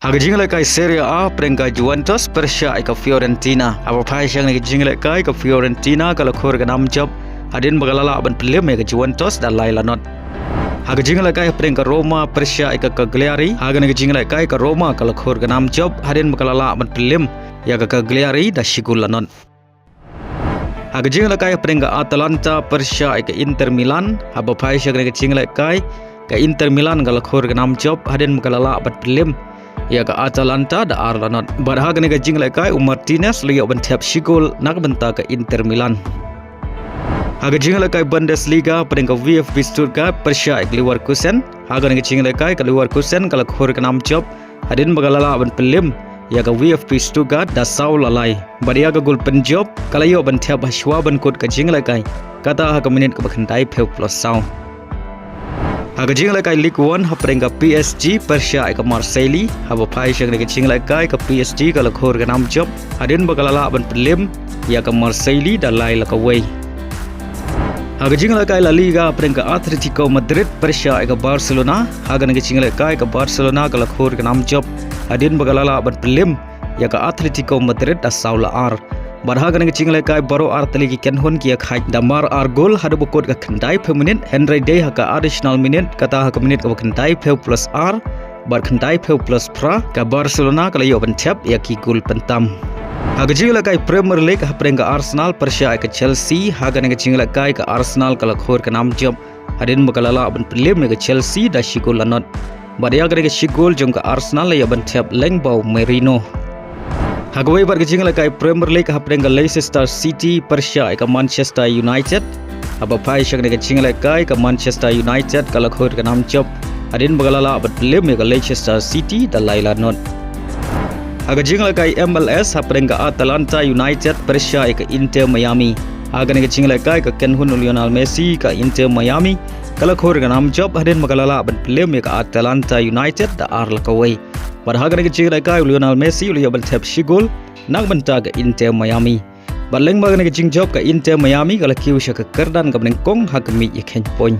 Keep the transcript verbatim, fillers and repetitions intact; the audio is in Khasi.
Ha ka jinglehkai Serie A, hapdeng ka Juventus pyrshah ïa ka Fiorentina. Haba phai sha kane ka jinglehkai, ka Fiorentina ka la khur ka nam jop hadien ba ka la lah ban pynliem ïa ka Juventus da lai la not. Ha ka jinglehkai hapdeng ka Roma pyrshah ïa ka Cagliari, ha kane ka jinglehkai ka Roma ka la khur ka nam jop hadien ba ka la lah ban pynliem ïa ka Cagliari da shi gol la not. Ha ka jinglehkai hapdeng ka Atalanta pyrshah ïa ka Inter Milan, haba phai sha kane ka jinglehkai, ka Inter Milan ka la khur ka nam jop hadien ba ka la lah ban pynliem ïa ka Atalanta da ar la not. Bad ha kane ka jinglehkai u Martinez u la ïoh ban thep shi gol na ka bynta ka Inter Milan. Ha ka jinglehkai Bundesliga, hapdeng ka VfB Stuttgart pyrshah ïa ka Leverkusen, ha kane ka jinglehkai ka Leverkusen ka la khur ka nam jop hadien ba ka la lah ban pynliem ïa ka VfB Stuttgart da saw la lai. Bad ïa ka gol pynjop ka la ïoh ban thep ha shuwa ban kut ka jinglehkai, kata ha ka minit kaba khyndai phew plus saw. Ha ka jinglehkai Ligue One, hapdeng ka PSG pyrshah ïa ka Marseille, haba phai sha kane ka jinglehkai, ka PSG ka la khur ka nam jop hadien ba ka la lah ban pynliem ïa ka Marseille da lai la kawei. Ha ka jinglehkai La Liga, hapdeng ka Atletico Madrid pyrshah ïa ka Barcelona, ha kane ka jinglehkai ka Barcelona ka la khur ka nam jop hadien ba ka la lah ban pynliem ïa ka Atletico Madrid da saw la ar. Bad ha kane ka jinglehkai baroh ar tylli ki kynhun ki ïakhaid da mar ar gol haduh ba kut ka khyndai phew minit, hynrei dei ha ka additional minute, kata ha ka minit kaba khyndai phew plus ar bad khyndai phew plus phra, ka Barcelona ka la ïoh ban thep ïa ki gol pyntam. Ha ka jinglehkai Premier League, hapdeng ka Arsenal pyrshah ïa ka Chelsea, ha kane ka jinglehkai ka Arsenal ka la khur ka nam jop hadien ba ka la lah ban pynliem ïa ka Chelsea da shi gol la not. Bad ïa kane ka shi gol jong ka Arsenal la ïoh ban thep lyngba u Merino. Ha kawei pat ka jinglehkai Premier League, hapdeng ka Leicester City pyrshah ïa ka Manchester United, haba phai sha kane ka jinglehkai ka Manchester United ka la khur ka nam jop hadien ba ka la lah ban pynliem ïa ka Leicester City da lai la not. Ha ka jinglehkai M L S, hapdeng ka Atalanta United pyrshah ïa ka Inter Miami, ha kane ka jinglehkai ka kynhun u Lionel Messi ka Inter Miami ka la khur ka nam jop hadien ba ka la lah ban pynliem ïa ka Atalanta United da ar la kawei. Bad ha kane ka jinglehkai u Lionel Messi u la ïoh ban thep shi gol na ka bynta ka Inter Miami. Bad lyngba kane ka jingjop ka Inter Miami ka la kiew sha ka kyrdan kaba nyngkong ha ka miej ïakheiñ point.